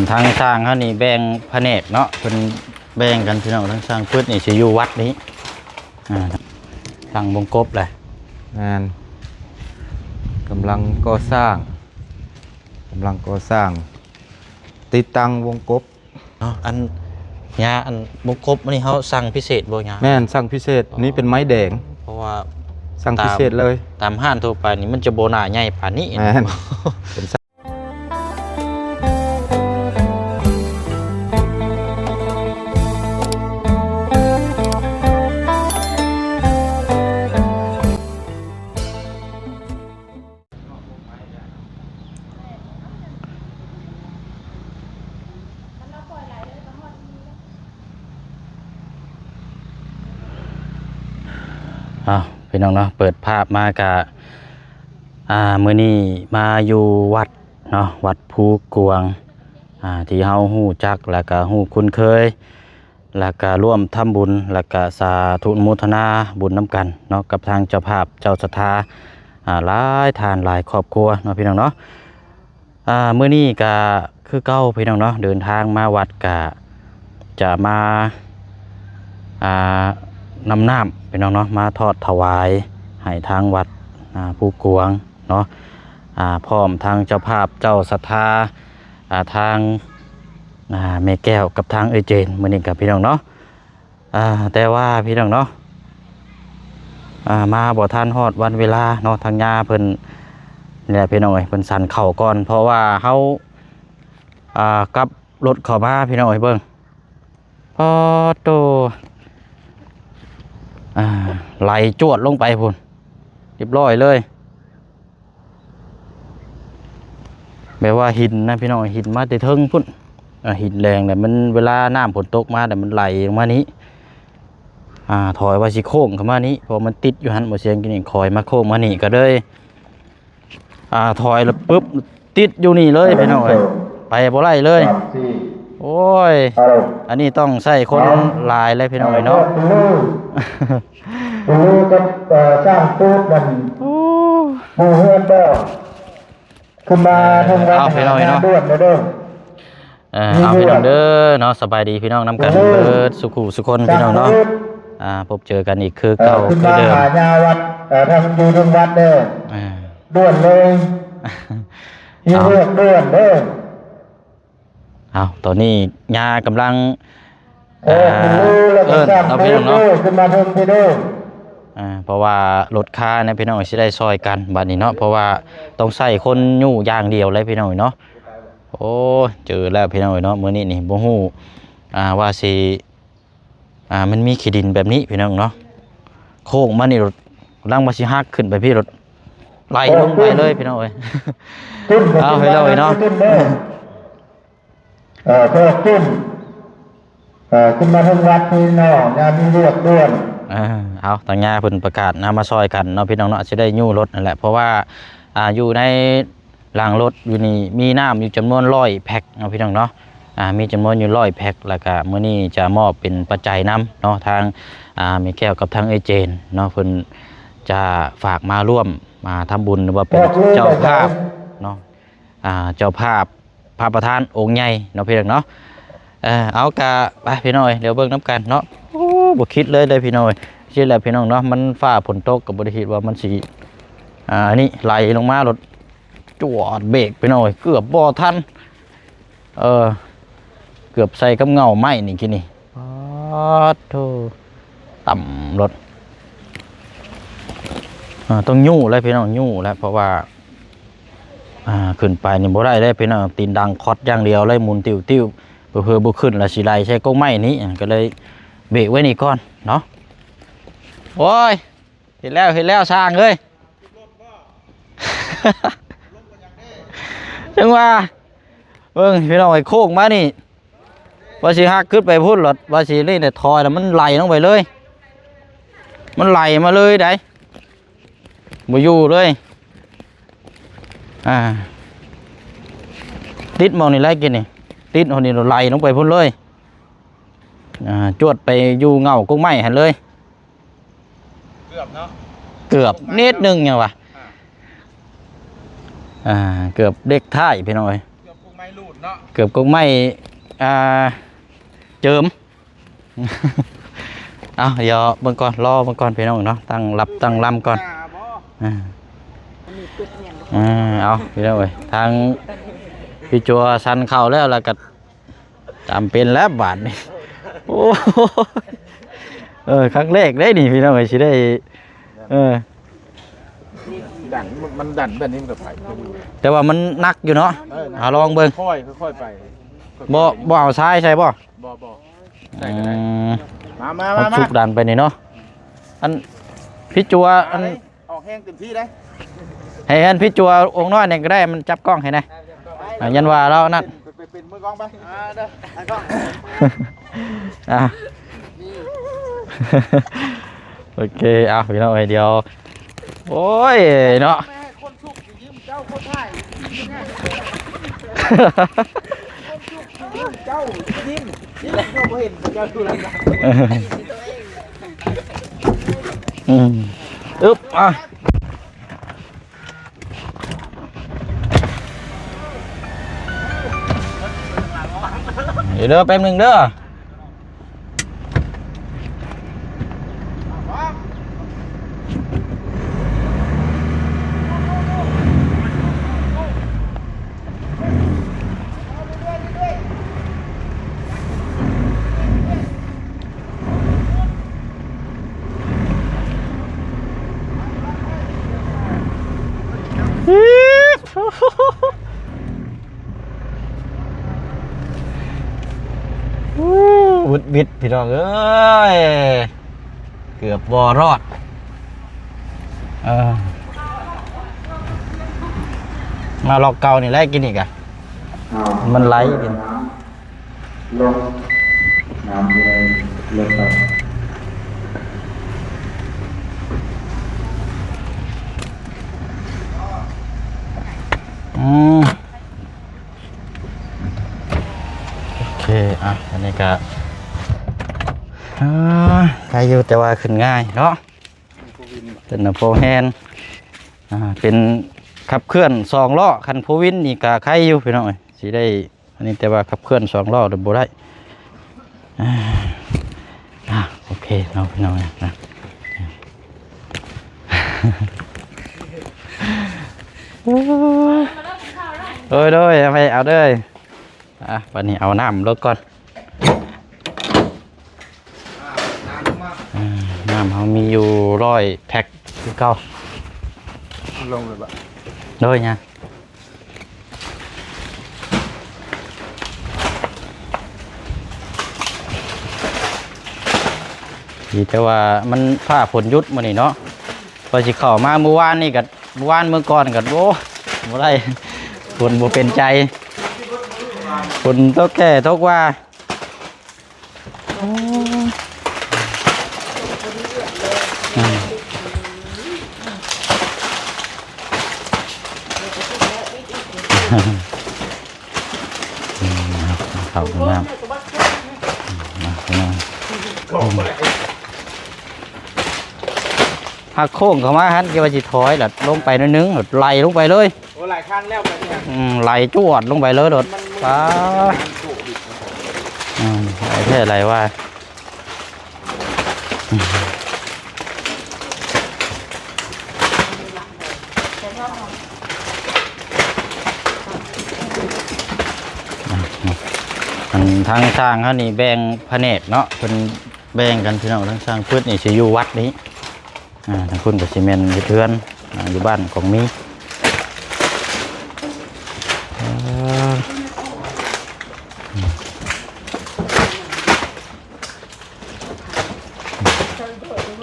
ທາງຊ່າງເຮົານີ້ແບ່ງພະແນກເນາະ ເພິ່ນແບ່ງກັນພີ່ນ້ອງ. ທາງຊ່າງປຶດນີ້ຊິຢູ່ວັດນີ້ ອ່າ ຊ່າງວົງກົບແຫຼະ ແມ່ນ ກຳລັງກໍ່ສ້າງ ກຳລັງກໍ່ສ້າງ ຕິດຕັ້ງວົງກົບເນາະ. ອັນ ຍາ ອັນວົງກົບນີ້ເຮົາສັ່ງພິເສດບໍ່ຍາ? ແມ່ນ ສັ່ງພິເສດ ອໍ ນີ້ເປັນໄມ້ແດງ ເພາະວ່າສັ່ງພິເສດເລີຍ ຕາມ ຕາມຮ້ານທົ່ວໄປນີ້ມັນຈະບໍ່ໜາໃຫຍ່ປານນີ້ ແມ່ນ ເປັນ ອ້າວ ພີ່ນ້ອງເນາະ ເປີດພາບມາກະ ອ່າ ມື້ນີ້ມາຢູ່ວັດເນາະ ວັດພູກວາງ ອ່າ ທີ່ເຮົາຮູ້ຈັກ ແລະກະຮູ້ຄຸ້ນເຄີຍ ແລ້ວກະຮ່ວມທຳບຸນ ແລ້ວກະສາທຸອະນຸໂມທະນາບຸນນຳກັນເນາະ ກັບທາງເຈົ້າພາບເຈົ້າສັດທາ ອ່າ ຫຼາຍທ່ານຫຼາຍຄອບຄົວເນາະ ພີ່ນ້ອງເນາະ. ອ່າ ມື້ນີ້ກະຄືເກົ່າ ພີ່ນ້ອງເນາະ ເດີນທາງມາວັດກະຈະມາ ອ່າ ນຳນ້ຳ ພີ່ນ້ອງເນາະ ມາທອດຖວາຍໃຫ້ທາງວັດ ອ່າ ພູກວາງເນາະ ອ່າ ພ້ອມທາງເຈົ້າພາບເຈົ້າສັດທາ ອ່າ ທາງ ອ່າ ແມ່ແກ້ວກັບທາງເອື້ອຍເຈນ ມື້ນີ້ກັບພີ່ນ້ອງເນາະ. ອ່າ ແຕ່ວ່າພີ່ນ້ອງເນາະ ອ່າ ມາບໍ່ທັນຮອດວັນເວລາເນາະ ທາງຍາເພິ່ນນີ້ແຫຼະ ພີ່ນ້ອງເອີຍ ເພິ່ນສັນເຂົ້າກ່ອນ ເພາະວ່າເຮົາ ອ່າ ກັບລົດເຂົ້າມາ ພີ່ນ້ອງເອີຍ ເບິ່ງ ປາດໂທ້ ອ່າ ໄຫຼຈວດລົງໄປພຸ້ນ ຮຽບຮ້ອຍເລີຍ. ແບບວ່າຫີນນະພີ່ນ້ອງ ຫີນມາແຕ່ເທິງພຸ້ນ ອ່າ ຫີນແດງແຫຼະ ມັນເວລານ້ຳຝົນຕົກມາແລ້ວມັນໄຫຼລົງມານີ້ ອ່າ ຖອຍວ່າຊິໂຄ້ງເຂົ້າມານີ້ ເພາະມັນຕິດຢູ່ຫັ້ນ ບໍ່ສຽງກິນນີ້ ຄອຍມາໂຄ້ງມານີ້ ກໍເລີຍ ອ່າ ຖອຍແລ້ວປຶບ ຕິດຢູ່ນີ້ເລີຍພີ່ນ້ອງເອີຍ ໄປບໍ່ໄດ້ເລີຍ. ໂອ້ຍ ອັນນີ້ຕ້ອງໃຊ້ຄົນຫຼາຍເລີຍພີ່ນ້ອງເອີຍເນາະ. ບໍ່ຮູ້ກັບ ເອີ ຊ່າງປູດນັ້ນ ໂອ້ ໝູ່ເຮືອນບໍ່ ຂຶ້ນມາ ເອີ ເທິງວັດ ເອົາ ຫາ ພີ່ນ້ອງເອີຍເນາະ ງານດ່ວນເດີ. ເອີ ເອົາ ພີ່ນ້ອງເດີເນາະ ສະບາຍດີພີ່ນ້ອງນຳກັນເບິດສູ່ຄູ່ສູ່ຄົນ ພີ່ນ້ອງເນາະ. ອ່າ ພົບເຈີກັນອີກຄືເກົ່າ ເອີ ຂຶ້ນມາ ຄືເດີມ ຫາຍາວັດ ເອີ ທາງຢູ່ເທິງວັດເດີ ເອີ ດ່ວນເລີຍ ມີ ເອົາ ເລື່ອງດ່ວນເດີ. ເອົາ ຕອນນີ້ຍາກຳລັງ ເອີ ເອີ ເອີ້ນເອົາ ພີ່ນ້ອງເນາະ ຂຶ້ນມາເທິງພີ່ເດີ. ອ່າ ເພາະວ່າລົດຄານະພີ່ນ້ອງ ຊິໄດ້ຊ່ອຍກັນບັດນີ້ເນາະ ເພາະວ່າຕ້ອງໃຊ້ຄົນຍູ້ຢ່າງດຽວເລີຍພີ່ນ້ອງເນາະ. ໂອ້ຍ ເຈີແລ້ວພີ່ນ້ອງເອີຍເນາະ ມື້ນີ້ນີ້ບໍ່ຮູ້ ອ່າ ວ່າຊິ ອ່າ ມັນມີຂີ້ດິນແບບນີ້ພີ່ນ້ອງເນາະ ໂຄ້ງມານີ້ລົດ ກຳລັງວ່າຊິຫັກຂຶ້ນໄປພີ້ ລົດໄຫຼລົງໄປເລີຍພີ່ນ້ອງເອີຍ. ເອົາ ພີ່ນ້ອງເອີຍເນາະ ເອີ ເພິ່ນຂຶ້ນມາເທິງວັດພີ່ນ້ອງ ຍາມມີວຽກດ່ວນ. ເອົາ ທາງຍາເພິ່ນປະກາດນຳມາຊ່ອຍກັນເນາະ ພີ່ນ້ອງເນາະ ຊິໄດ້ຍູ້ລົດນັ້ນແຫຼະ ເພາະວ່າ ອ່າ ຢູ່ໃນ ຫຼັງລົດຢູ່ນີ້ມີນ້ຳຢູ່ຈຳນວນຮ້ອຍແພັກເນາະພີ່ນ້ອງເນາະ ອ່າ ມີຈຳນວນຢູ່ຮ້ອຍແພັກ ແລ້ວກະມື້ນີ້ຈະມອບເປັນປັດໄຈນຳເນາະ ທາງ ອ່າ ແມ່ແກ້ວກັບທາງເອື້ອຍເຈນເນາະ ເພິ່ນຈະຝາກມາຮ່ວມ ອ່າ ທຳບຸນ ຫຼືວ່າເປັນເຈົ້າພາບເນາະ ອ່າ ເຈົ້າພາບ ພະປະທານອົງໃຫຍ່ເນາະພີ່ນ້ອງເນາະ. ເອີ ເອົາ ກະໄປພີ່ນ້ອງເອີຍ ດຽວເບິ່ງນຳກັນເນາະ. ໂອ້ ບໍ່ຄິດເລີຍເດ້ພີ່ນ້ອງເອີຍ ຊິແຫຼະພີ່ນ້ອງເນາະ ມັນຟ້າຝົນຕົກກໍບໍ່ໄດ້ຄິດວ່າມັນຊິ ອ່າ ອັນນີ້ໄຫຼລົງມາ ລົດຈວດເບກພີ່ນ້ອງເອີຍ ເກືອບບໍ່ທັນ ເອີ ເກືອບໃສ່ກັບເຫງົ້າໄມ້ນີ້ກີ້ນີ້. ປາດໂທ້ ຕ່ຳລົດ ອ່າ ຕ້ອງຍູ້ແລ້ວພີ່ນ້ອງ ຍູ້ແລ້ວ ເພາະວ່າ ອ່າ ຂຶ້ນໄປນີ້ບໍ່ໄດ້ເດ້ພີ່ນ້ອງ ຕີນດັງຄອດຢ່າງດຽວເລີຍ ໝູນຕິວໆ ເຜີໆບໍ່ຂຶ້ນລະຊິໄຫຼໃສ່ກົກໄມ້ນີ້ ກໍເລີຍເບກໄວ້ນີ້ກ່ອນເນາະ. ໂອ້ຍ ເຫັນແລ້ວ ເຫັນແລ້ວ ຊ່າງເອີຍ ຈັ່ງວ່າ ເບິ່ງພີ່ນ້ອງເອີຍ ໂຄ້ງມານີ້ ວ່າຊິຫັກຂຶ້ນໄປພຸ້ນ ລະວ່າຊິນີ້ແຫຼະ ຖອຍລະມັນໄຫຼລົງໄປເລີຍ ມັນໄຫຼມາເລີຍໃດ ບໍ່ຢູ່ເລີຍ. ອ່າ ຕິດໝ່ອງນີ້ແຫຼະກີ້ນີ້ ຕິດໝ່ອງນີ້ ໄຫຼລົງໄປພຸ້ນເລີຍ ອ່າ ຈວດໄປຢູ່ເຫງົ້າກົກໄມ້ຫັ້ນເລີຍ. ເກືອບເນາະ ເກືອບນິດໜຶ່ງຫຍັງວະ ອ່າ ອ່າ ເກືອບເດັກທ້າຍພີ່ນ້ອງເອີຍ ເກືອບກົກໄມ້ຫຼຸດ ເກີບກົກໄມ້ ອ່າ ເຈີມ. ເອົາ ດຽວເບິ່ງກ່ອນ ລໍເບິ່ງກ່ອນພີ່ນ້ອງເນາະ ຕັ້ງລັບຕັ້ງລຳກ່ອນ. ອ່າ ເອົາ ພີ່ນ້ອງເອີຍ ທາງພີ່ຈົວສັນເຂົ້າແລ້ວ ແລ້ວກໍຈຳເປັນແລ້ວບາດນີ້. ໂອ້ ເອີ ຄັ້ງແລກເດ້ນີ້ພີ່ນ້ອງເອີຍ ຊິໄດ້ ເອີ ດັນ ມັນດັນແບບນີ້ມັນກໍໄປ ແຕ່ວ່າມັນໜັກຢູ່ເນາະ. ເອີ ເອົາລອງເບິ່ງ ຄ່ອຍໆໄປ. ບໍ່ ບໍ່ເອົາຊາຍໃສ່ບໍ່? ບໍ່ ບໍ່ ໃສ່ກໍໄດ້. ອືມ ມາ ມາ ມາ ມາ ຊຸກດັນໄປນີ້ເນາະ. ອັນ ພີ່ຈົວ ອັນ ອອກແຮງເຕັມທີ່ເດ້. ໃຫ້ອັນພີ່ຈົວອົງນ້ອຍນີ້ກໍໄດ້ ມັນຈັບກ້ອງໃຫ້ແດ່. ອ່າ ຍັນວ່າລາວນັ້ນ ເປັນ ເປັນ ເປັນມືກ້ອງໄປ. ອ່າ ເດີ ໄປກ້ອງ. ອ່າ ໂອເຄ ເອົາ ພີ່ນ້ອງເອີຍ ດຽວ ໂອ້ຍ ເນາະ ແມ່ຄົນສຸກຊິຢືມເຈົ້າ ຄົນຖ່າຍຊິຢືມແດ່ ຄົນສຸກຊິຢືມເຈົ້າ ຊິຢືມ ເຈົ້າບໍ່ເຫັນເຈົ້າຢູ່ຫຼັງ. ອືມ ອຶບ ອ່ະ ດຽວເດີ ແປັບໜຶ່ງເດີ. ວຸດວິດພີ່ນ້ອງເອີຍ ເກືອບບໍ່ລອດ. ເອີ ມາລັອກເກົ່ານີ້ແຫຼະ ກິນອີກກະ ມັນໄຫຼ ກິນ ລົງ ນ້ຳຢູ່ໃນລົດໄປ. ອືມ ໂອເຄ ອ່ະ ອັນນີ້ກະ ອ່າ ໄດ້ຢູ່ ແຕ່ວ່າຂຶ້ນງ່າຍເນາະ. ເປັນໂຟແຮນ ອ່າ ເປັນຂັບເຄື່ອນສອງລໍ້. ຄັນໂຟວິນນີ້ກະໄຄຢູ່ພີ່ນ້ອງເອີຍ ຊິໄດ້ ອັນນີ້ແຕ່ວ່າຂັບເຄື່ອນສອງລໍ້ໂດຍບໍ່ໄດ້. ອ່າ ອ່າ ໂອເຄເນາະພີ່ນ້ອງເອີຍນະ. ໂດຍ ໂດຍ ເອົາໄປ ເອົາເດີ. ອ່າ ບັດນີ້ເອົານ້ຳລົງກ່ອນ. ອ່າ ນ້ຳເຮົາມີຢູ່ຮ້ອຍແພັກຄືເກົ່າ. ລົງເລີຍບະ? ໂດຍ ຍາ ດີແຕ່ວ່າມັນຟ້າຝົນຢຸດມື້ນີ້ເນາະ. ວ່າຊິເຂົ້າມາມື້ວານນີ້ກໍ ມື້ວານມື້ກ່ອນກໍ ໂອ້ ບໍ່ໄດ້ ຝົນບໍ່ເປັນໃຈ ຝົນຕົກແທ້ຕົກວ່າ. ເຂົ້ານ້ຳ ມາ ພີ່ນ້ອງ ຫັກໂຄ້ງເຂົ້າມາຫັ້ນ ຄິດວ່າຊິຖອຍ ລະລົງໄປໜ້ອຍໜຶ່ງ ລະໄຫຼລົງໄປເລີຍ. ໂອ້ ຫຼາຍຄັນແລ້ວໄປນີ້ ອືມ ໄຫຼຈວດລົງໄປເລີຍໂລດ. ປາດ ອືມ ໄຫຼແທ້ໄຫຼວ່າ. ອັນທາງຊ່າງເຮົານີ້ແບ່ງພະແນກເນາະ ເພິ່ນແບ່ງກັນພີ່ນ້ອງ. ທາງຊ່າງຟຶດນີ້ຊິຢູ່ວັດນີ້ ອ່າ ທາງພຸ້ນກໍຊິແມ່ນເຮັດເຮືອນ ອ່າ ຢູ່ບ້ານຂອງມີ.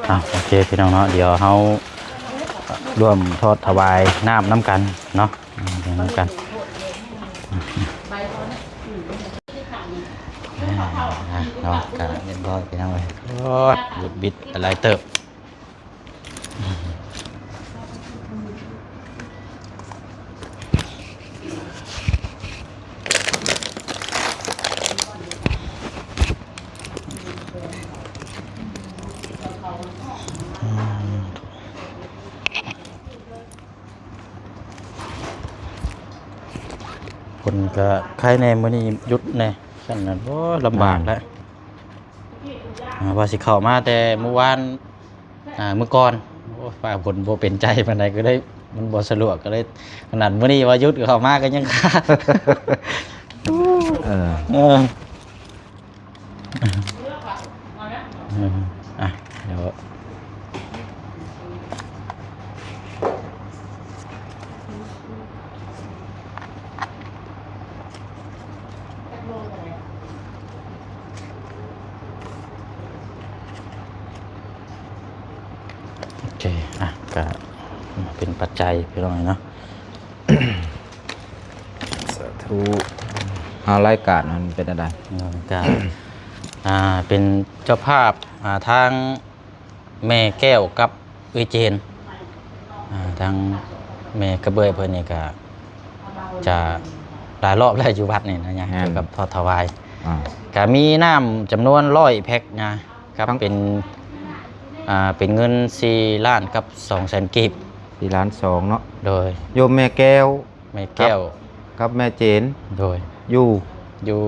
ອ່າ ໂອເຄ ພີ່ນ້ອງເນາະ ດຽວເຮົາຮ່ວມທອດຖວາຍນ້ຳນຳກັນເນາະ ນຳກັນ. ອ່າ ເນາະ ກະຮຽບຮ້ອຍ ພີ່ນ້ອງເອີຍ. ໂອ້ຍ ບຸດບິດຫຼາຍເຕີບ. ອືມ. ຝົນກໍໄຄແດ່ ມື້ນີ້ຢຸດແດ່ ຊັ້ນນັ້ນ ໂອ້ຍ ລຳບາກແລ້ວ. ອ່າ ວ່າຊິເຂົ້າມາແຕ່ມື້ວານ ອ່າ ມື້ກ່ອນ ໂອ້ຍ ຟ້າຝົນບໍ່ເປັນໃຈປານໃດ ກໍເລີຍ ມັນບໍ່ສະດວກ ກໍເລີຍ ຂະໜາດມື້ນີ້ວ່າຢຸດ ກໍເຂົ້າມາກໍຍັງຄາ ເອີ ເອີ. ອືມ ອ່ະ ດຽວ ໂອເຄ ອ່ະ ກະເປັນປັດໄຈ ພີ່ນ້ອງເນາະ. ສາທຸ. ເອົາ ລາຍການມັນເປັນແນວໃດ? ເອີ ກະ ອ່າ ເປັນເຈົ້າພາບ ອ່າ ທາງແມ່ແກ້ວກັບເອື້ອຍເຈນ ອ່າ ທາງແມ່ກະເບືອຍເພິ່ນນີ້ກະຈະຫຼາຍລອບແລ້ວຢູ່ວັດນີ້ນະ ແມ່ນ ກ່ຽວກັບທອດຖວາຍ ອ່າ ກະມີນ້ຳຈຳນວນຮ້ອຍແພັກນະ ກັບ ທັງ ເປັນ ອ່າ ເປັນເງິນສີ່ລ້ານກັບສອງແສນກີບ ສີ່ລ້ານສອງເນາະ. ໂດຍ ໂຍມແມ່ແກ້ວ ແມ່ແກ້ວ ກັບ ກັບແມ່ເຈນ ໂດຍ ຢູ່ ຢູ່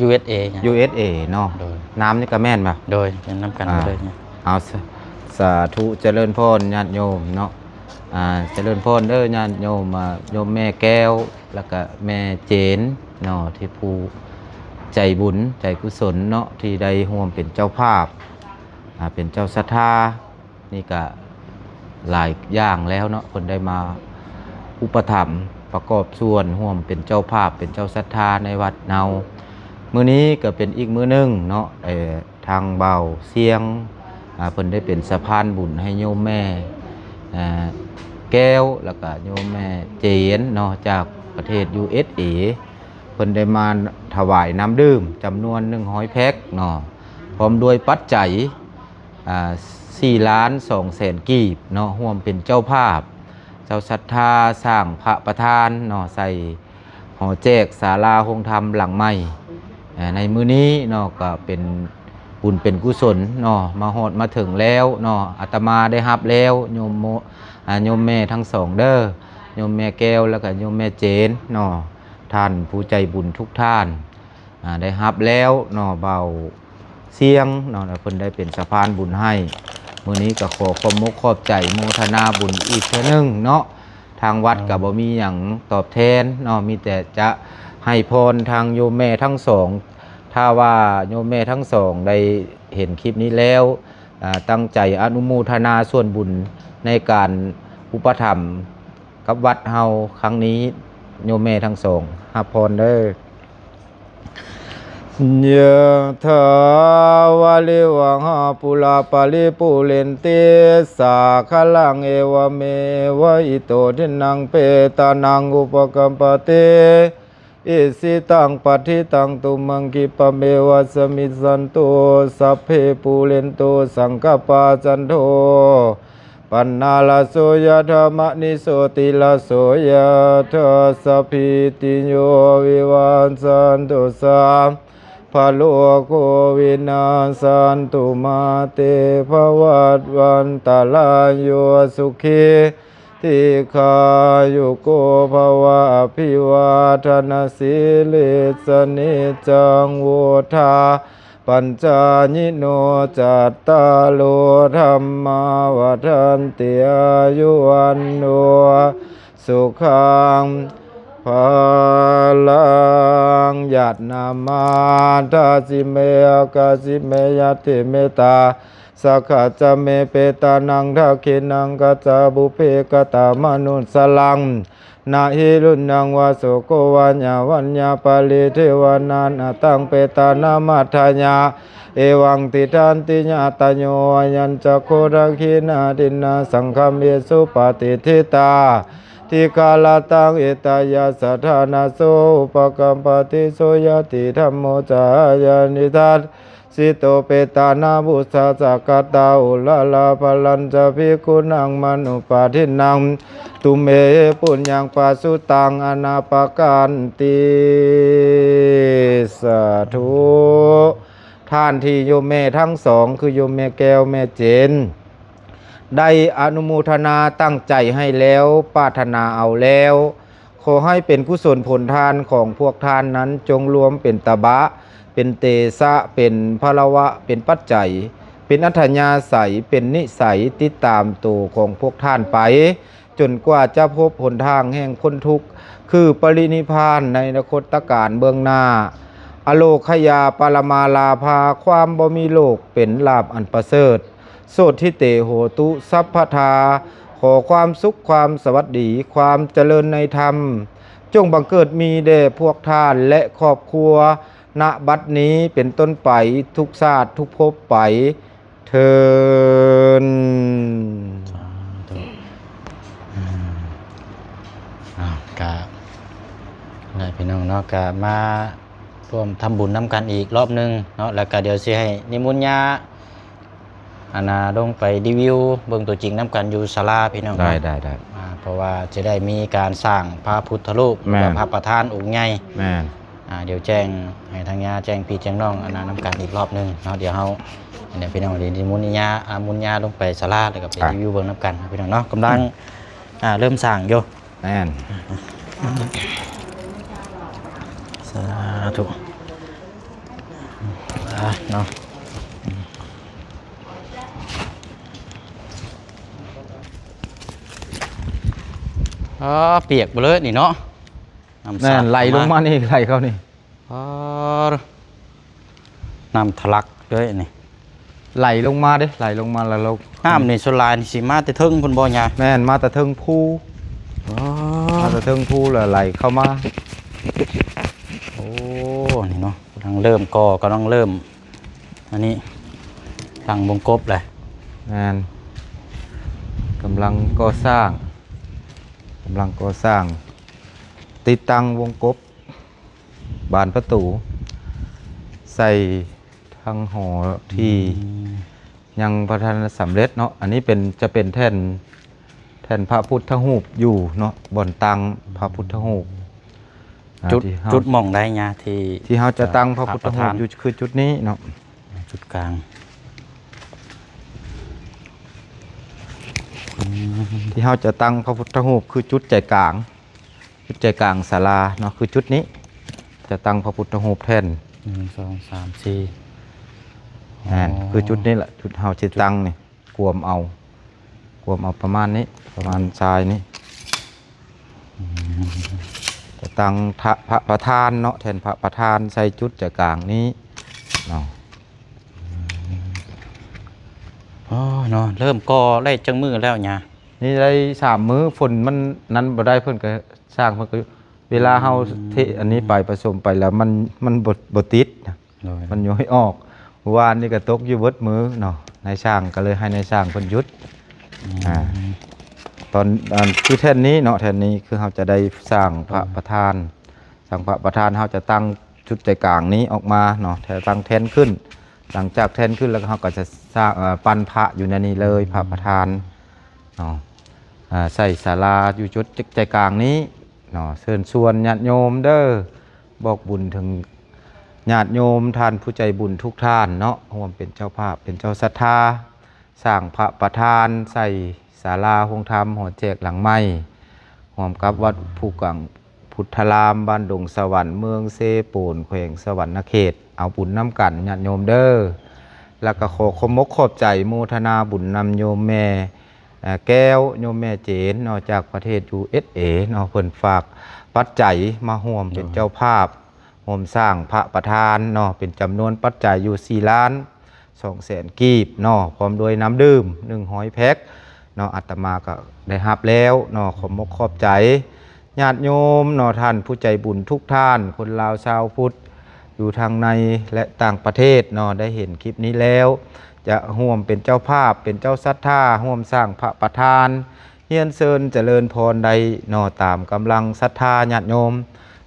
ຢູເອສເອ ຢູເອສເອເນາະ. ໂດຍ ນ້ຳນີ້ກໍແມ່ນບໍ່? ໂດຍ ເປັນນຳກັນ ອ່າ ເລີຍ. ເອົາ ສາ ສາທຸ ຈະເລີນພອນຍາດໂຍມເນາະ. ອ່າ ຈະເລີນພອນເດີຍາດໂຍມ ອ່າ ໂຍມແມ່ແກ້ວ ແລ້ວກະແມ່ເຈນເນາະ ທີ່ຜູ້ໃຈບຸນໃຈກຸສົນເນາະ ທີ່ໄດ້ຮ່ວມເປັນເຈົ້າພາບ ອ່າ ເປັນເຈົ້າສັດທາ ນີ້ກະຫຼາຍຢ່າງແລ້ວເນາະ ເພິ່ນໄດ້ມາອຸປະຖຳປະກອບສ່ວນຮ່ວມເປັນເຈົ້າພາບ ເປັນເຈົ້າສັດທາໃນວັດເຮົາ. ມື້ນີ້ກະເປັນອີກມື້ໜຶ່ງເນາະ ເອີ ທາງບ່າວຊຽງ ອ່າ ເພິ່ນໄດ້ເປັນສະພານບຸນໃຫ້ໂຍມແມ່ ເອີ ແກ້ວ ແລ້ວກະໂຍມແມ່ເຈນເນາະ ຈາກປະເທດ ຢູເອສເອ ເພິ່ນໄດ້ມາຖວາຍນ້ຳດື່ມຈຳນວນໜຶ່ງຮ້ອຍແພັກເນາະ ພ້ອມດ້ວຍປັດໄຈ ອ່າ ສີ່ລ້ານສອງແສນກີບເນາະ ຮ່ວມເປັນເຈົ້າພາບ ເຈົ້າສັດທາສ້າງພະປະທານເນາະ ໃສ່ຫໍແຈກສາລາໂຮງທຳຫຼັງໃໝ່. ເອີ ໃນມື້ນີ້ເນາະ ກໍເປັນບຸນເປັນກຸສົນເນາະ ມາຮອດມາເຖິງແລ້ວເນາະ ອາດຕະມາໄດ້ຮັບແລ້ວ ໂຍມໂມ ອ່າ ໂຍມແມ່ທັງສອງເດີ ໂຍມແມ່ແກ້ວ ແລ້ວກໍໂຍມແມ່ເຈນເນາະ ທ່ານຜູ້ໃຈບຸນທຸກທ່ານ ອ່າ ໄດ້ຮັບແລ້ວເນາະ ບ່າວຊຽງເນາະ ເພິ່ນໄດ້ເປັນສະພານບຸນໃຫ້. ມື້ນີ້ກໍຂໍຂອບມົກຂອບໃຈໂມທະນາບຸນອີກເທື່ອໜຶ່ງເນາະ. ທາງວັດກໍບໍ່ມີຫຍັງຕອບແທນເນາະ ມີແຕ່ຈະໃຫ້ພອນທາງໂຍມແມ່ທັງສອງ ຖ້າວ່າໂຍມແມ່ທັງສອງໄດ້ເຫັນຄລິບນີ້ແລ້ວ ອ່າ ຕັ້ງໃຈອະນຸໂມທະນາສ່ວນບຸນໃນການອຸປະຖຳ ກັບວັດເຮົາຄັ້ງນີ້ ໂຍມແມ່ທັງສອງ ຮັບພອນເດີ. ຍະຖາ ວາລິວະຫາ ປູລາ ປະລິປູເຣນຕິ ສາຄະລັງ ເອວະເມວະ ອິໂຕ ທິນນັງ ເປຕານັງ ອຸປະກັບປະຕິ ອິຊິຕັງ ປັດຖິຕັງ ຕຸມມັງ ຂິບປະເມວະ ສະມິດສັນຕຸ ສັບເພ ປູເຣນຕຸ ສັງກະປາ ຈັນໂທ ປັນນາ ລະໂສ ຍະຖາ ມະນິ ໂຊຕິລະໂສ ຍະຖາ ສັບພີຕິໂຍ ວິວັດຊັນຕຸ ສັບພະໂລໂກ ວິນາສັນຕຸ ມາເຕ ພະວັດວັນຕະລາໂຍ ສຸຂີ ດີຄາຍຸໂກ ພະວະ ອະພິວາທະນະສີລິສ ນິຈຈັງ ວຸດທາ ປັນຈາຍິໂນ ຈັດຕາໂລ ທຳມາ ວັດທັນຕິ ອາຍຸ ວັນໂນ ສຸຂັງ ພະລັງ. ຍະນາມາ ທາຊິເມ ອາກາຊິເມ ຍະຕິ ເມຕາ ສະຂະຈະເມ ເປຕານັງ ທັກຂິນັງ ກະຈາ ບຸບເພ ກະຕາມະນຸດສະລັງ ນະຫິລຸນຍັງ ວາ ໂສໂກ ວາ ຍາວັນຍາ ປະລິເທວະນາ ນະຕັງ ເປຕານັມ ອັດຖະຍາ ເອວັງ ຕິດຖານຕິ ຍາຕະໂຍ ອາຍັນຈັກຂຸ ທັກຂິນາ ທິນນາ ສັງຄະເມ ສຸປະຕິດຖິຕາ ທິກຂະຣະຕັງ ເອຕະຍະສະຖານະໂສ ອຸປະກັບປະຕິ ໂສ ຍະຕິທຳໂມ ຈາຍານິທັດ ສິໂຕ ເປຕານັມ ອຸດສາສະກະຕາ ອຸລາລາ ພະລັນຈະ ພິກຂຸນັງ ມະນຸປາທິນນັງ ຕຸມເມ ປຸນຍັງ ປະສຸຕັງ ອະນາປະກັນຕິ. ສາທຸ. ທ່ານທີ່ໂຍມແມ່ທັງສອງ ຄືໂຍມແມ່ແກ້ວ ແມ່ເຈນ ໄດ້ອະນຸໂມທະນາຕັ້ງໃຈໃຫ້ແລ້ວ ປາດຖະໜາເອົາແລ້ວ ຂໍໃຫ້ເປັນກຸສົນຜົນທານຂອງພວກທ່ານນັ້ນ ຈົ່ງລວມເປັນຕະບະ, ເປັນເຕຊະ, ເປັນພະລະວະ, ເປັນປັດໄຈ, ເປັນອັດທະຍາໄສ, ເປັນນິໄສ ຕິດຕາມໂຕຂອງພວກທ່ານໄປ ຈົນກວ່າຈະພົບຫົນທາງແຫ່ງພົ້ນທຸກ ຄືປະລິນິບພານໃນອະນາຄົດຕະການເບື້ອງໜ້າ. ອະໂລຄະຍາປະລະມາລາພາ, ຄວາມບໍ່ມີໂລກເປັນລາບອັນປະເສີດ. ໂສດທິເຕໂຫຕຸສັບພະທາ, ຂໍຄວາມສຸກ, ຄວາມສະຫວັດດີ, ຄວາມຈະເລີນໃນທຳ ຈົ່ງບັງເກີດມີແດ່ພວກທ່ານ ແລະ ຄອບຄົວ ນະບັດນີ້ເປັນຕົ້ນໄປ ທຸກຊາດທຸກພົບໄປເທີນ. ສາທຸ. ອືມ ເອົາ ກະ ໄດ້ພີ່ນ້ອງເນາະ ກະມາຮ່ວມທຳບຸນນຳກັນອີກລອບໜຶ່ງເນາະ ແລ້ວກະດຽວຊິໃຫ້ນິມົນຍາ ອັນນ່າ ລົງໄປຣີວິວເບິ່ງຕົວຈິງນຳກັນຢູ່ສາລາພີ່ນ້ອງເນາະ. ໄດ້ ໄດ້ ໄດ້. ອ່າ ເພາະວ່າຈະໄດ້ມີການສ້າງພະພຸດທະຮູບ ແມ່ນ ຫຼືວ່າພະປະທານອົງໃຫຍ່. ແມ່ນ. ອ່າ ດຽວແຈ້ງໃຫ້ທາງຍາແຈ້ງພີ່ແຈ້ງນ້ອງ ອັນນ່າ ນຳກັນອີກລອບໜຶ່ງເນາະ. ດຽວເຮົາ ອັນນີ້ພີ່ນ້ອງ ດຽວນິມົນຍາ ອ່າ ມຸນຍາລົງໄປສາລາ ແລ້ວກໍໄປ ອ່ະ ຣີວິວເບິ່ງນຳກັນພີ່ນ້ອງເນາະ. ກຳລັງ ອ່າ ເລີ່ມສ້າງຢູ່. ແມ່ນ. ສາທຸ. ອ່າ ເນາະ. ອ່າ ປຽກເບີເລີຍນີ້ເນາະ. ນ້ຳ ແມ່ນ ສາດ ໄຫຼລົງມາ ມານີ້ ໄຫຼເຂົ້ານີ້. ອໍ ນ້ຳທະລັກເລີຍນີ້. ໄຫຼລົງມາເດ້ ໄຫຼລົງມາແລ້ວ ແລ້ວ ນ້ຳນີ້ສ່ວນຫຼາຍນີ້ຊິມາແຕ່ເທິງພຸ້ນບໍ່ຍາ? ແມ່ນ ມາແຕ່ເທິງພູ. ອໍ ມາແຕ່ເທິງພູແລ້ວໄຫຼເຂົ້າມາ. ໂອ້ ນີ້ເນາະ ກຳລັງເລີ່ມກໍ່ ກຳລັງເລີ່ມ ອັນນີ້ ຕັ້ງວົງກົບແຫຼະ. ແມ່ນ ກຳລັງກໍ່ສ້າງ ກຳລັງກໍ່ສ້າງ ຕິດຕັ້ງວົງກົບ ບານປະຕູ ໃສ່ທາງຫໍທີ່ ອືມ ຍັງບໍ່ທັນສຳເລັດເນາະ. ອັນນີ້ເປັນ ຈະເປັນແທ່ນ ແທ່ນພະພຸດທະຮູບຢູ່ເນາະ ບ່ອນຕັ້ງພະພຸດທະຮູບ. ອ່າ ຈຸດ ທີ່ເຮົາ ຈຸດໝ່ອງໃດຍາ ທີ່ ທີ່ເຮົາຈະຕັ້ງພະພຸດທະຮູບ ຈະ ພະປະທານ ຢູ່ ຄືຈຸດນີ້ເນາະ ຈຸດກາງ. ອືມ ທີ່ເຮົາຈະຕັ້ງພະພຸດທະຮູບຄືຈຸດໃຈກາງ ຈຸດໃຈກາງສາລາເນາະ ຄືຈຸດນີ້ ຈະຕັ້ງພະພຸດທະຮູບແທ່ນ ໜຶ່ງ ສອງ ສາມ ສີ່. ແມ່ນ. ອໍ ຄືຈຸດນີ້ແຫຼະ ຈຸດເຮົາຊິຕັ້ງນີ້ ກວມເອົາ ກວມເອົາປະມານນີ້ ປະມານຊາຍນີ້. ອືມ ຈະຕັ້ງພະ ພະປະທານເນາະ ແທ່ນພະປະທານໃສ່ຈຸດໃຈກາງນີ້ເນາະ. ອໍ ເນາະ ເລີ່ມກໍ່ໄດ້ຈັກມື້ແລ້ວຍາ? ນີ້ໄດ້ສາມມື້ ຝົນມັນນັ້ນບໍ່ໄດ້ ເພິ່ນກໍ ຊ່າງເພິ່ນກໍ ເວລາເຮົາ ອືມ ເທອັນນີ້ໄປ ປະສົມໄປແລ້ວ ມັນ ມັນບໍ່ ບໍ່ຕິດນະ. ໂດຍ. ມັນຍ້ອຍອອກ. ວານນີ້ກໍຕົກຢູ່ເບິດມື້ເນາະ ນາຍຊ່າງກໍເລີຍໃຫ້ນາຍຊ່າງເພິ່ນຢຸດ. ອືມ ອ່າ ຕອນ ອັນ ຄືແທ່ນນີ້ເນາະ ແທ່ນນີ້ຄືເຮົາຈະໄດ້ສ້າງພະ ໂດຍ ປະທານ ສ້າງພະປະທານ ເຮົາຈະຕັ້ງຈຸດໃຈກາງນີ້ອອກມາເນາະ ແຕ່ຕັ້ງແທ່ນຂຶ້ນ. ຫຼັງຈາກແທ່ນຂຶ້ນແລ້ວ ເຮົາກໍຈະສ້າງ ເອີ ປັ້ນພະຢູ່ໃນນີ້ເລີຍ ອືມ ພະປະທານເນາະ ອ່າ ໃສ່ສາລາຢູ່ຈຸດໃຈກາງນີ້ເນາະ. ເຊີນຊວນຍາດໂຍມເດີ ບອກບຸນເຖິງຍາດໂຍມ ທ່ານຜູ້ໃຈບຸນທຸກທ່ານເນາະ ຮ່ວມເປັນເຈົ້າພາບ ເປັນເຈົ້າສັດທາ ສ້າງພະປະທານ ໃສ່ສາລາໂຮງທຳ ຫໍແຈກຫຼັງໃໝ່ ຮ່ວມກັບວັດພູກວາງ ພຸດທະລາມ ບ້ານດົງສະຫວັນ ເມືອງເຊໂປນ ແຂວງສະຫວັນນະເຂດ ເອົາບຸນນຳກັນຍາດໂຍມເດີ. ແລ້ວກໍຂໍຂອບມົກຂອບໃຈໂມທະນາບຸນນຳໂຍມແມ່ ເອີ ແກ້ວ ໂຍມແມ່ເຈນເນາະ ຈາກປະເທດ ຢູເອສເອ ເນາະ ເພິ່ນຝາກປັດໄຈມາຮ່ວມເປັນເຈົ້າພາບ ໂດຍ ຮ່ວມສ້າງພະປະທານເນາະ ເປັນຈຳນວນປັດໄຈຢູ່ສີ່ລ້ານ ສອງແສນກີບເນາະ ພ້ອມດ້ວຍນ້ຳດື່ມໜຶ່ງຮ້ອຍແພັກເນາະ ອາດຕະມາກໍໄດ້ຮັບແລ້ວເນາະ. ຂອບມົກຂອບໃຈຍາດໂຍມເນາະ ທ່ານຜູ້ໃຈບຸນທຸກທ່ານ ຄົນລາວຊາວພຸດ ຢູ່ທາງໃນ ແລະ ຕ່າງປະເທດເນາະ ໄດ້ເຫັນຄລິບນີ້ແລ້ວ ຈະຮ່ວມເປັນເຈົ້າພາບ ເປັນເຈົ້າສັດທາ ຮ່ວມສ້າງພະປະທານ ຮຽນເຊີນຈະເລີນພອນໄດ້ເນາະ ຕາມກຳລັງສັດທາຍາດໂຍມ.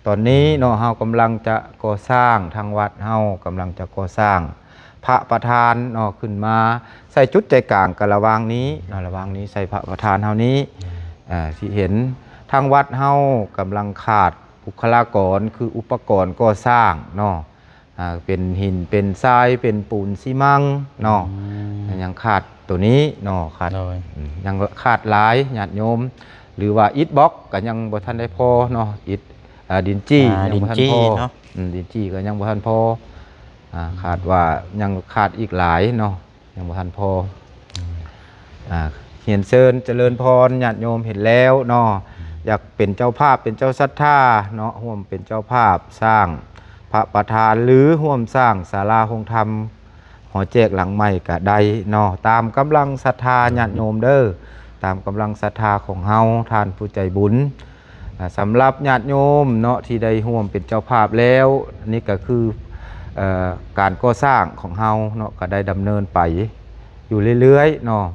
ຕອນນີ້ເນາະ ເຮົາກຳລັງຈະກໍ່ສ້າງ ທາງວັດເຮົາກຳລັງຈະກໍ່ສ້າງພະປະທານເນາະ ຂຶ້ນມາໃສ່ຈຸດໃຈກາງກະລະຫວ່າງນີ້ເນາະ ລະຫວ່າງນີ້ໃສ່ພະປະທານເຮົານີ້. ອືມ ເອີ ທີ່ເຫັນທາງວັດເຮົາກຳລັງຂາດບຸກຄະລາກອນ ຄືອຸປະກອນກໍ່ສ້າງເນາະ ອ່າ ເປັນຫີນ ເປັນຊາຍ ເປັນປູນຊີມັງເນາະ. ອືມ ຍັງຂາດໂຕນີ້ເນາະ ຂາດ ໂດຍ ອືມ ຍັງຂາດຫຼາຍຍາດໂຍມ ຫຼືວ່າອິດບລັອກກໍຍັງບໍ່ທັນໄດ້ພໍເນາະ ອິດ ອ່າ ດິນຈີ່ ອ່າ ຍັງບໍ່ທັນພໍ ດິນຈີ່ເນາະ ອືມ ດິນຈີ່ກໍຍັງບໍ່ທັນພໍ ອ່າ ອືມ ຄາດວ່າຍັງຂາດອີກຫຼາຍເນາະ ຍັງບໍ່ທັນພໍ ອືມ ອ່າ ຮຽນເຊີນຈະເລີນພອນ ຍາດໂຍມເຫັນແລ້ວເນາະ ອືມ ຢາກເປັນເຈົ້າພາບ ເປັນເຈົ້າສັດທາເນາະ ຮ່ວມເປັນເຈົ້າພາບສ້າງພະປະທານ ຫຼື ຮ່ວມສ້າງສາລາໂຮງທຳ ຫໍແຈກຫຼັງໃໝ່ກະໄດ້ເນາະ ຕາມກຳລັງສັດທາ ໂດຍ ຍາດໂຍມເດີ ຕາມກຳລັງສັດທາຂອງເຮົາ ທ່ານຜູ້ໃຈບຸນ ອ່າ ສຳລັບຍາດໂຍມເນາະ ທີ່ໄດ້ຮ່ວມເປັນເຈົ້າພາບແລ້ວ ອັນນີ້ກະຄື ເອີ ການກໍ່ສ້າງຂອງເຮົາເນາະ ກະໄດ້ດຳເນີນໄປຢູ່ເລື້ອຍໆເນາະ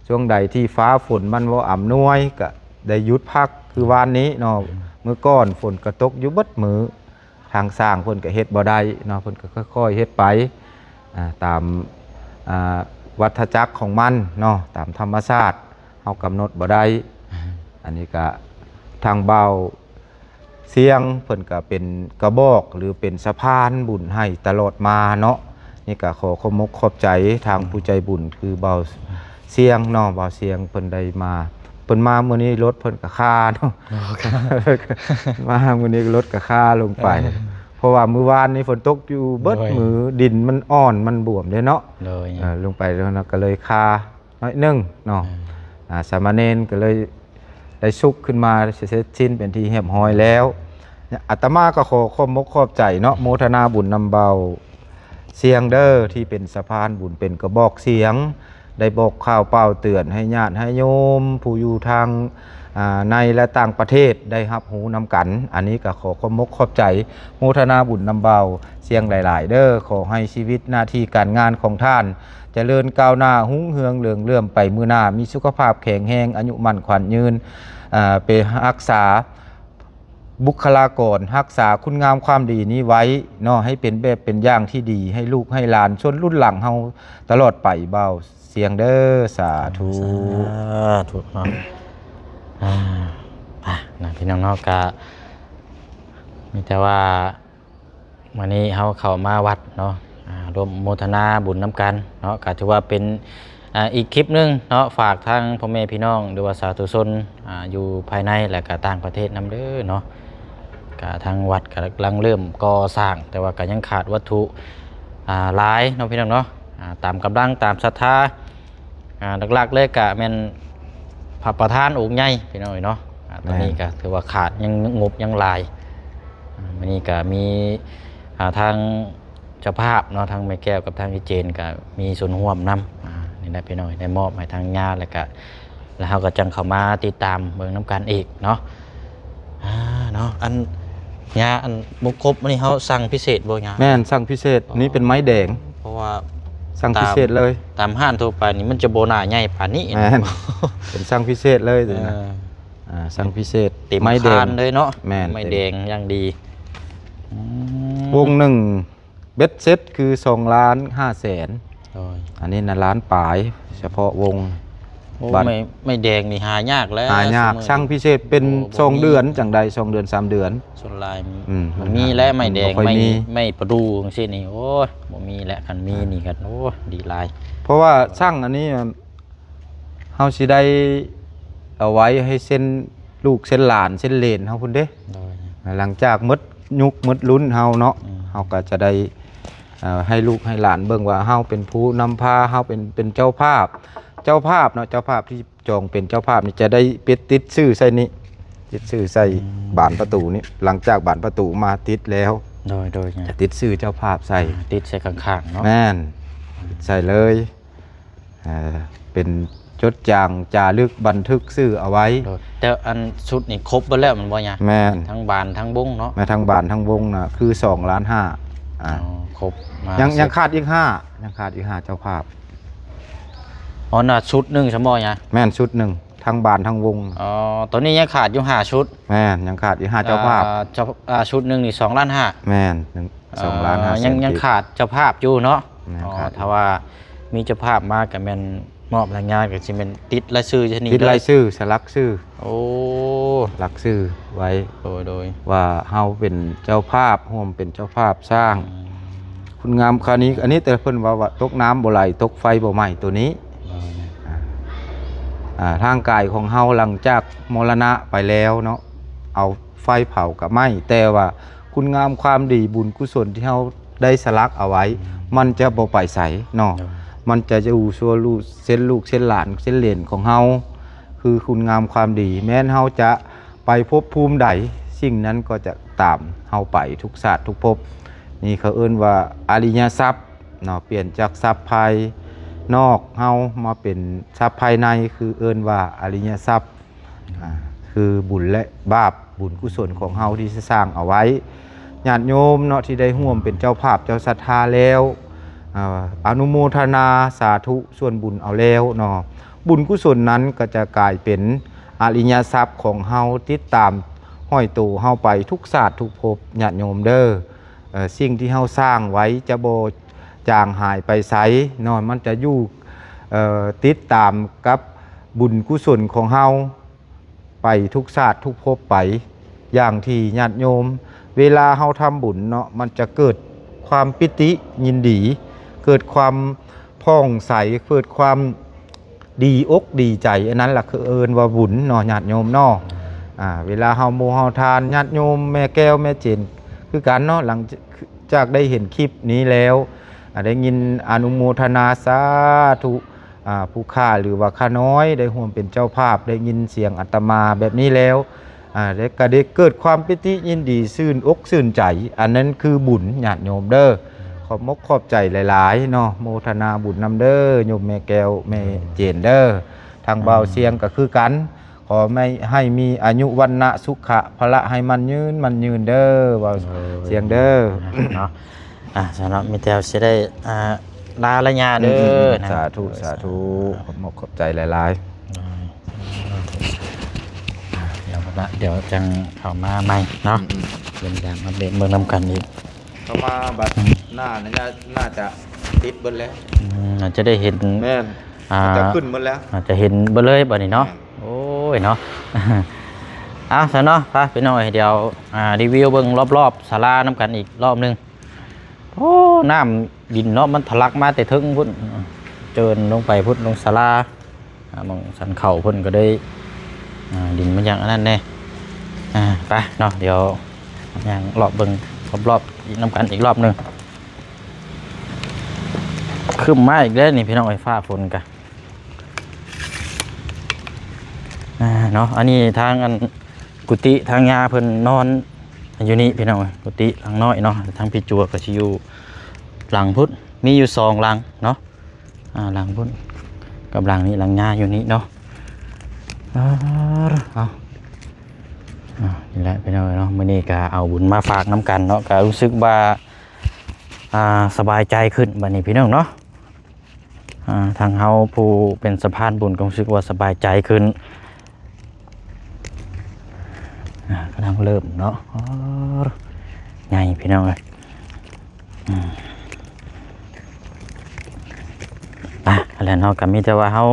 ຊ່ວງໃດທີ່ຟ້າຝົນມັນບໍ່ອຳນວຍ ກະໄດ້ຢຸດພັກ ຄືວານນີ້ເນາະ ອືມ ມື້ກ່ອນຝົນກະຕົກຢູ່ເບິດມື້ ທາງສ້າງເພິ່ນກໍເຮັດບໍ່ໄດ້ເນາະ ເພິ່ນກໍຄ່ອຍໆເຮັດໄປ ອ່າ ຕາມ ອ່າ ວັດທະຈັກຂອງມັນເນາະ ຕາມທຳມະຊາດ ເຮົາກຳນົດບໍ່ໄດ້ ອັນນີ້ກະທາງບ່າວຊຽງ ເພິ່ນກະເປັນກະບອກ ຫຼື ເປັນສະພານບຸນໃຫ້ຕະຫຼອດມາເນາະ ນີ້ກະຂໍຂອບມົກຂອບໃຈທາງຜູ້ໃຈບຸນ ຄືບ່າວ ຊຽງເນາະ ບ່າວຊຽງເພິ່ນໄດ້ມາ ເພິ່ນມາມື້ນີ້ລົດເພິ່ນກະຄາເນາະ ໂອ້ ມາມື້ນີ້ລົດກະຄາລົງໄປ ເອີ ເພາະວ່າມື້ວານນີ້ຝົນຕົກຢູ່ເບິດ ໂດຍ ມື້ ດິນມັນອ່ອນມັນບວມເດ້ເນາະ ໂດຍ ເອີ ລົງໄປແລ້ວເນາະ ກະເລີຍຄາໜ້ອຍໜຶ່ງເນາະ ເອີ ອ່າ ສາມະເນນກະເລີຍໄດ້ສຸກຂຶ້ນມາເສັດສິ້ນເປັນທີ່ຮຽບຮ້ອຍແລ້ວ ອາດຕະມາກໍຂໍຂອບມົກຂອບໃຈເນາະ ໂມທະນາບຸນນຳບ່າວ ຊຽງເດີ ທີ່ເປັນສະພານບຸນ ເປັນກະບອກສຽງ ໄດ້ບອກກ່າວປ່າວເຕືອນໃຫ້ຍາດໃຫ້ໂຍມ ຜູ້ຢູ່ທາງ ອ່າ ໃນ ແລະ ຕ່າງປະເທດໄດ້ຮັບຮູ້ນຳກັນ ອັນນີ້ກໍຂໍຂອບມົກຂອບໃຈ ໂມທະນາບຸນນຳບ່າວຊຽງຫຼາຍໆເດີ ຂໍໃຫ້ຊີວິດໜ້າທີ່ການງານຂອງທ່ານ ຈະເລີນກ້າວໜ້າ ຮຸ່ງເຮືອງເຫຼືອງເຫຼື້ອມໄປມື້ໜ້າ ມີສຸຂະພາບແຂງແຮງ ອາຍຸໝັ້ນຂວັນຍືນ ອ່າ ໄປຮັກສາ ບຸກຄະລາກອນ ຮັກສາຄຸນງາມຄວາມດີນີ້ໄວ້ເນາະ ໃຫ້ເປັນແບບເປັນຢ່າງທີ່ດີ ໃຫ້ລູກໃຫ້ຫຼານຊົນລຸ້ນຫຼັງເຮົາຕະຫຼອດໄປ ບ່າວຊຽງເດີ ສາທຸ ສາທຸເນາະ ອ່າ ໄປນະ ພີ່ນ້ອງເນາະ ກະມີແຕ່ວ່າ ມື້ນີ້ເຮົາເຂົ້າມາວັດເນາະ ອ່າ ຮ່ວມໂມທະນາບຸນນຳກັນເນາະ ກະຖືວ່າເປັນ ອ່າ ອີກຄລິບໜຶ່ງເນາະ ຝາກທາງພໍ່ແມ່ພີ່ນ້ອງ ຫຼືວ່າສາທຸຊົນ ອ່າ ຢູ່ພາຍໃນ ແລະກະຕ່າງປະເທດນຳເດີເນາະ ກະທາງວັດກະກຳລັງເລີ່ມກໍ່ສ້າງ ແຕ່ວ່າກະຍັງຂາດວັດຖຸ ອ່າ ຫຼາຍເນາະ ພີ່ນ້ອງເນາະ ອ່າ ຕາມກຳລັງຕາມສັດທາ ອ່າ ຫຼັກໆເລີຍກະແມ່ນພະປະທານອົງໃຫຍ່ພີ່ນ້ອງເອີຍເນາະ ອ່າ ຕອນນີ້ ແມ່ນ ກະຖືວ່າຂາດ ຍັງງົບຍັງຫຼາຍ ອ່າ ມື້ນີ້ກະມີ ອ່າ ທາງເຈົ້າພາບເນາະ ທາງແມ່ແກ້ວກັບທາງອີເຈນກະມີສ່ວນຮ່ວມນຳ ອ່າ ນີ້ແຫຼະພີ່ນ້ອງ ໄດ້ມອບໃຫ້ທາງຍາ ແລ້ວກະ ແລ້ວເຮົາກະຈັ່ງເຂົ້າມາຕິດຕາມເບິ່ງນຳກັນອີກເນາະ ອ່າ ເນາະ ອັນ ຍາ ອັນໝົກກົບນີ້ເຮົາສັ່ງພິເສດບໍ່ຍາ? ແມ່ນ ສັ່ງພິເສດ ອໍ ນີ້ເປັນໄມ້ແດງ ເພາະວ່າສັ່ງພິເສດເລີຍ ຕາມ ຕາມຮ້ານທົ່ວໄປນີ້ມັນຈະບໍ່ໜ້າໃຫຍ່ປານນີ້ ແມ່ນ ເປັນສັ່ງພິເສດເລີຍ ເອີ ອ່າ ສັ່ງພິເສດ ເຕັມ ໄມ້ແດງ ຄານເລີຍເນາະ ແມ່ນ ໄມ້ແດງຢ່າງດີ ອືມ ວົງໜຶ່ງ ເບັດເສັດຄືສອງລ້ານຫ້າແສນ ໂດຍ ອັນນີ້ນະລ້ານປາຍ ສະເພາະວົງ ໂອ້ ບັດ ໄມ້ ໄມ້ແດງນີ້ຫາຍາກແລ້ວ ຫາຍາກ ສັ່ງພິເສດເປັນ ໂອ້ ສອງເດືອນ ບໍ່ມີ ຈັ່ງໃດ ສອງເດືອນ ສາມເດືອນ ສ່ວນຫຼາຍ ອືມ ມັນມີແຫຼະ ໄມ້ແດງ ໄມ້ ໄມ້ປະດູ່ຈັ່ງຊີ້ນີ້ ໂອ້ຍ ບໍ່ມີແຫຼະ ຄັນມີນີ້ກໍ ໂອ້ຍ ດີຫຼາຍ ເພາະວ່າສັ່ງອັນນີ້ ເຮົາຊິໄດ້ເອົາໄວ້ໃຫ້ເຊັ່ນລູກເຊັ່ນຫຼານເຊັ່ນເຫຼນເຮົາພຸ້ນເດ້ ໂດຍ ຫຼັງຈາກໝົດຍຸກໝົດລຸ້ນເຮົາເນາະ ອືມ ເຮົາກໍຈະໄດ້ ເອີ ໃຫ້ລູກໃຫ້ຫຼານເບິ່ງວ່າເຮົາເປັນຜູ້ນຳພາ ເຮົາເປັນ ເປັນເຈົ້າພາບ ເຈົ້າພາບເນາະ ເຈົ້າພາບທີ່ຈອງເປັນເຈົ້າພາບນີ້ຈະໄດ້ເປັນຕິດຊື່ໃສ່ນີ້ ຕິດຊື່ໃສ່ ອືມ ບານປະຕູນີ້ ຫຼັງຈາກບານປະຕູມາຕິດແລ້ວ ໂດຍ ໂດຍ ຈະຕິດຊື່ເຈົ້າພາບໃສ່ ອ່າ ຕິດໃສ່ຂ້າງໆເນາະ ແມ່ນ ອືມ ຕິດໃສ່ເລີຍ ເອີ ເປັນຈົດຈາງຈາລຶກບັນທຶກຊື່ເອົາໄວ້ ໂດຍ ແຕ່ອັນຊຸດນີ້ຄົບເບິດແລ້ວແມ່ນບໍ່ຍາ? ແມ່ນ ທັງບານທັງວົງເນາະ ແມ່ນ ທັງບານທັງວົງນະ ຄືສອງລ້ານຫ້າ ອ່າ ອໍ ຄົບມາ ຍັງ ຍັງຂາດອີກຫ້າ ຍັງຂາດອີກຫ້າເຈົ້າພາບ ອໍ ນະ ຊຸດໜຶ່ງຊັ້ນບໍ່ຍາ? ແມ່ນ ຊຸດໜຶ່ງ ທັງບານທັງວົງ ອໍ ຕອນນີ້ຍັງຂາດຢູ່ຫ້າຊຸດ ແມ່ນ ຍັງຂາດອີກຫ້າເຈົ້າພາບ ອ່າ ເຈົ້າ ອ່າ ຊຸດໜຶ່ງນີ້ສອງລ້ານຫ້າ ແມ່ນ ໜຶ່ງ ສອງລ້ານຫ້າແສນ ຍັງ ຍັງຂາດເຈົ້າພາບຢູ່ເນາະ ແມ່ນ ອໍ ຂາດ ຖ້າວ່າມີເຈົ້າພາບມາກໍແມ່ນມອບແຮງງານ ກໍຊິແມ່ນຕິດລາຍຊື່ຢູ່ນີ້ ຕິດລາຍຊື່ ສະຫຼັກຊື່ ໂອ້ ຫຼັກຊື່ໄວ້ ໂດຍ ໂດຍ ວ່າເຮົາເປັນເຈົ້າພາບ ຮ່ວມເປັນເຈົ້າພາບສ້າງ ອືມ ຄຸນງາມຄານີ້ ອັນນີ້ແຕ່ເພິ່ນວ່າ ວ່າຕົກນ້ຳບໍ່ໄຫຼ ຕົກໄຟບໍ່ໄໝ້ ໂຕນີ້ ໂດຍ ອ່າ ອ່າ ຮ່າງກາຍຂອງເຮົາຫຼັງຈາກມໍລະນະໄປແລ້ວເນາະ ເອົາໄຟເຜົາກໍໄໝ້ ແຕ່ວ່າຄຸນງາມຄວາມດີ ບຸນກຸສົນທີ່ເຮົາໄດ້ສະຫຼັກເອົາໄວ້ ມັນຈະບໍ່ໄປໃສເນາະ ໂດຍ ມັນຈະຢູ່ຊົ່ວລູກ ເຊັ່ນລູກເຊັ່ນຫຼານເຊັ່ນເຫຼນຂອງເຮົາ ຄືຄຸນງາມຄວາມດີ ແມ່ນເຮົາຈະໄປພົບພູມໃດ ສິ່ງນັ້ນກໍຈະຕາມເຮົາໄປທຸກຊາດທຸກພົບ. ນີ້ເຂົາເອີ້ນວ່າອະລິຍະຊັບເນາະ ປ່ຽນຈາກຊັບພາຍນອກເຮົາມາເປັນຊັບພາຍໃນ ຄືເອີ້ນວ່າອະລິຍະຊັບ ອ່າ ຄືບຸນ ແລະ ບາບ ບຸນກຸສົນຂອງເຮົາທີ່ສ້າງເອົາໄວ້ ຍາດໂຍມເນາະ ທີ່ໄດ້ຮ່ວມເປັນເຈົ້າພາບເຈົ້າສັດທາແລ້ວ ອ່າ ອະນຸໂມທະນາສາທຸສ່ວນບຸນເອົາແລ້ວເນາະ ບຸນກຸສົນນັ້ນກໍຈະກາຍເປັນອະລິຍະຊັບຂອງເຮົາ ຕິດຕາມຫ້ອຍໂຕເຮົາໄປທຸກຊາດທຸກພົບ ຍາດໂຍມເດີ. ເອີ ສິ່ງທີ່ເຮົາສ້າງໄວ້ຈະບໍ່ຈາງຫາຍໄປໃສເນາະ ມັນຈະຢູ່ ເອີ ຕິດຕາມກັບບຸນກຸສົນຂອງເຮົາໄປທຸກຊາດທຸກພົບໄປ ຢ່າງທີ່ຍາດໂຍມ ເວລາເຮົາທຳບຸນເນາະ ມັນຈະເກີດຄວາມປີຕິຍິນດີ ເກີດຄວາມຜ່ອງໃສ ເກີດຄວາມ ດີອົກດີໃຈ ອັນນັ້ນລະຄືເອີ້ນວ່າບຸນເນາະ ຍາດໂຍມເນາະ. ອ່າ ເວລາເຮົາໂມເຮົາທານ ຍາດໂຍມແມ່ແກ້ວແມ່ເຈນຄືກັນເນາະ ຫຼັງຈາກໄດ້ເຫັນຄລິບນີ້ແລ້ວ ອ່າ ໄດ້ຍິນອະນຸໂມທະນາສາທຸ ອ່າ ຜູ້ຂ້າ ຫຼືວ່າຂ້ານ້ອຍ ໄດ້ຮ່ວມເປັນເຈົ້າພາບ ໄດ້ຍິນສຽງອາດຕະມາແບບນີ້ແລ້ວ ອ່າ ແລະ ກໍໄດ້ເກີດຄວາມປີຕິຍິນດີ ຊື່ນອົກຊື່ນໃຈ ອັນນັ້ນຄືບຸນ ຍາດໂຍມເດີ. ຂອບມົກຂອບໃຈຫຼາຍໆເນາະ ໂມທະນາບຸນນຳເດີ ໂຍມແມ່ແກ້ວແມ່ເຈນເດີ. ທາງບ່າວ ອືມ ຊຽງກໍຄືກັນ ຂໍໃຫ້ ໃຫ້ມີອາຍຸວັນນະສຸຂະພະລະ ໃຫ້ໝັ້ນຍືນໝັ້ນຍືນເດີ ບ່າວ ໂອ້ຍ ຊຽງເດີ ເນາະ. ອ່າ ສຳລັບມີແຕ່ຊິໄດ້ ອ່າ ລາລະຍາເດີ ອືມໆ ນະ ສາທຸ ສາທຸ ຂອບມົກຂອບໃຈຫຼາຍໆ. ອ່າ ດຽວ ດຽວຈັ່ງເຂົ້າມາໃໝ່ເນາະ ອືມໆ ເບິ່ງຢ່າງອັບເດດເບິ່ງນຳກັນອີກ ເຂົ້າມາບັດ ອືມ ໜ້າ ໜ້າ ໜ້າຈະຕິດເບິດແລ້ວ ອືມ ອາດຈະໄດ້ເຫັນ ແມ່ນ ອ່າ ອາດຈະຂຶ້ນເບິດແລ້ວ ອາດຈະເຫັນເບິດເລີຍບັດນີ້ເນາະ ແມ່ນ ໂອ້ຍເນາະ. ເອົາ ຊັ້ນເນາະ ໄປພີ່ນ້ອງເອີຍ ດຽວ ອ່າ ຣີວິວເບິ່ງລອບໆສາລານຳກັນອີກລອບໜຶ່ງ. ໂອ້ ນ້ຳດິນເນາະ ມັນທະລັກມາແຕ່ເທິງພຸ້ນ ເຈີນລົງໄປພຸ້ນ ລົງສາລາ ອ່າ ໝ່ອງສັນເຂົ້າເພິ່ນກໍໄດ້ ອ່າ ດິນມັນຍັງອັນນັ້ນແດ່. ອ່າ ໄປເນາະ ດຽວຍ່າງລອບເບິ່ງລອບໆອີກນຳກັນອີກລອບໜຶ່ງ. ຄຶ້ມມາອີກແລ້ວນີ້ພີ່ນ້ອງເອີຍ ຟ້າຝົນກະ ອ່າ ເນາະ ອັນນີ້ທາງອັນ ກຸຕິທາງຍ່າເພິ່ນນອນຢູ່ນີ້ພີ່ນ້ອງເອີຍ ກຸຕິຫຼັງນ້ອຍເນາະ ທາງພີ່ຈົວກໍຊິຢູ່ຫຼັງພຸ້ນ ມີຢູ່ສອງຫຼັງເນາະ ອ່າ ຫຼັງພຸ້ນກັບຫຼັງນີ້ ຫຼັງຍ່າຢູ່ນີ້ເນາະ. ອ່າ ເອົາ ອ່າ ນີ້ແຫຼະພີ່ນ້ອງເອີຍເນາະ ມື້ນີ້ກໍເອົາບຸນມາຝາກນຳກັນເນາະ ກໍຮູ້ສຶກວ່າ ອ່າ ສະບາຍໃຈຂຶ້ນບັດນີ້ພີ່ນ້ອງເນາະ. ອ່າ ທາງເຮົາຜູ້ເປັນສະພານບຸນກໍຮູ້ສຶກວ່າສະບາຍໃຈຂຶ້ນ ອ່າ ກຳລັງເລີ່ມເນາະ ອໍ ໃຫຍ່ພີ່ນ້ອງເອີຍ ອືມ ອ່າ ແລ້ວເນາະ ກໍມີແຕ່ວ່າເຮົາ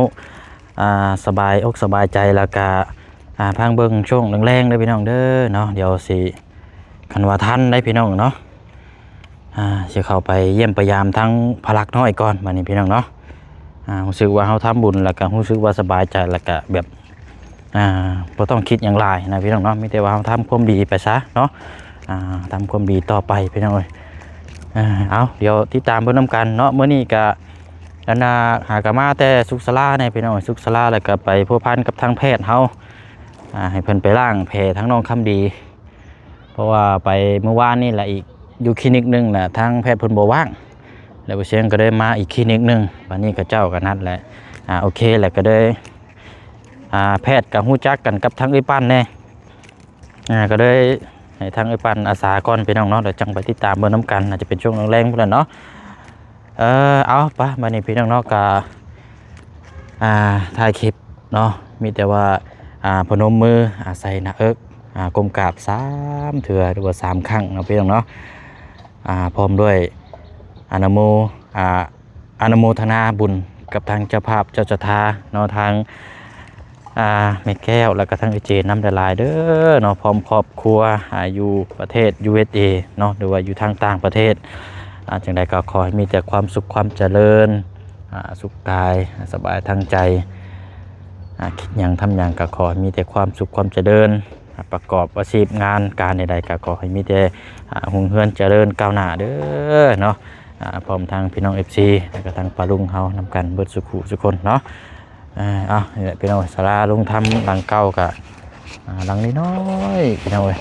ອ່າ ສະບາຍອົກສະບາຍໃຈ ແລ້ວກໍ ອ່າ ພັງເບິ່ງຊ່ວງແລງໆເດີພີ່ນ້ອງເດີເນາະ ດຽວຊິ ຄັນວ່າທັນໄດ໋ພີ່ນ້ອງເນາະ ອ່າ ຊິເຂົ້າໄປຢ້ຽມໄປຢາມທາງພະລັກນ້ອຍກ່ອນບັດນີ້ພີ່ນ້ອງເນາະ. ອ່າ ຮູ້ສຶກວ່າເຮົາທຳບຸນ ແລ້ວກະຮູ້ສຶກວ່າສະບາຍໃຈ ແລ້ວກະແບບ ອ່າ ບໍ່ຕ້ອງຄິດຫຍັງຫຼາຍນະພີ່ນ້ອງເນາະ ມີແຕ່ວ່າເຮົາທຳຄວາມດີໄປຊະເນາະ ອ່າ ທຳຄວາມດີຕໍ່ໄປພີ່ນ້ອງເອີຍ. ເອົາ ດຽວຕິດຕາມເບິ່ງນຳກັນເນາະ ມື້ນີ້ກະ ອັນນ່າ ຫາກະມາແຕ່ສຸກສາລາແດ່ພີ່ນ້ອງ ສຸກສາລາ ແລ້ວກະໄປພົວພັນກັບທາງແພດເຮົາ ອ່າ ໃຫ້ເພິ່ນໄປລ້າງແຜທາງນ້ອງຄຳດີ ເພາະວ່າໄປມື້ວານນີ້ລະ ອີກຢູ່ຄລີນິກໜຶ່ງລະ ທາງແພດເພິ່ນບໍ່ວ່າງ ແລ້ວບໍ່ຊຽງກໍໄດ້ມາອີກຄລີນິກໜຶ່ງ ບາດນີ້ເຂົາເຈົ້າກໍນັດແຫຼະ ອ່າ ໂອເຄ ແລ້ວກໍໄດ້ ອ່າ ແພດກໍຮູ້ຈັກກັນກັບທາງເອື້ອຍປັ້ນແດ່ ອ່າ ກໍເລີຍໃຫ້ທາງເອື້ອຍປັ້ນອາສາກ່ອນພີ່ນ້ອງເນາະ ແລ້ວຈັ່ງໄປຕິດຕາມເບິ່ງນຳກັນ ອາດຈະເປັນຊ່ວງແລງໆພຸ້ນແຫຼະເນາະ. ເອີ ເອົາ ໄປ ບາດນີ້ພີ່ນ້ອງເນາະ ກະ ອ່າ ຖ່າຍຄລິບເນາະ ມີແຕ່ວ່າ ອ່າ ພະນົມມື ອ່າ ໃສ່ໜ້າເອິກ ອ່າ ກົ້ມກາບສາມເທື່ອ ຫຼືວ່າສາມຄັ້ງເນາະພີ່ນ້ອງເນາະ ອ່າ ພ້ອມດ້ວຍອະນຸໂມ ອ່າ ອະນຸໂມທະນາບຸນກັບທາງເຈົ້າພາບເຈົ້າສັດທາເນາະ ທາງ ອ່າ ແມ່ແກ້ວ ແລ້ວກໍທາງເອື້ອຍເຈນນຳຫຼາຍໆເດີເນາະ ພ້ອມຄອບຄົວ ອ່າ ຢູ່ປະເທດ ຢູເອສເອ ເນາະ ຫຼືວ່າຢູ່ທາງຕ່າງປະເທດ ອ່າ ຈັ່ງໃດກໍຂໍໃຫ້ມີແຕ່ຄວາມສຸກຄວາມຈະເລີນ ອ່າ ສຸກກາຍ ສະບາຍທາງໃຈ ອ່າ ຄິດຫຍັງທຳຫຍັງກໍຂໍໃຫ້ມີແຕ່ຄວາມສຸກຄວາມຈະເລີນ ອ່າ ປະກອບອາຊີບງານການໃດໆ ກໍຂໍໃຫ້ມີແຕ່ ອ່າ ຮຸ່ງເຮືອນຈະເລີນກ້າວໜ້າເດີເນາະ. ອ່າ ພ້ອມທັງພີ່ນ້ອງເອັຟຊີ ແລ້ວກໍທັງປ້າລຸງເຮົານຳກັນເບິດສູ່ຄູ່ສູ່ຄົນເນາະ. ອ່າ ເອົາ ນີ້ແຫຼະພີ່ນ້ອງ ສາລາລຸງທຳຫຼັງເກົ່າກໍ ອ່າ ຫຼັງນ້ອຍໆ ພີ່ນ້ອງເອີຍ.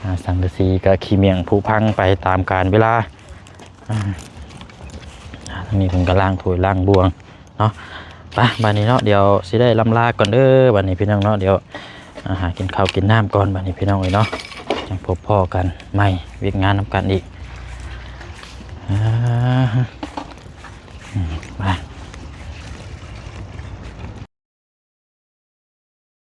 ອ່າ ສັງກະສີກໍຂີ້ໝ້ຽງຜຸພັງໄປຕາມການເວລາ. ອ່າ ທາງນີ້ເພິ່ນກໍລ້າງຖ້ວຍລ້າງບ່ວງເນາະ. ໄປ ບາດນີ້ເນາະ ດຽວຊິໄດ້ລ່ຳລາກ່ອນເດີ ບາດນີ້ພີ່ນ້ອງເນາະ. ດຽວ ອ່າ ຫາກິນເຂົ້າກິນນ້ຳກ່ອນ ບາດນີ້ພີ່ນ້ອງເອີຍເນາະ ຈັ່ງພົບພໍ້ກັນໃໝ່ ວຽກງານນຳກັນອີກ. ອ່າ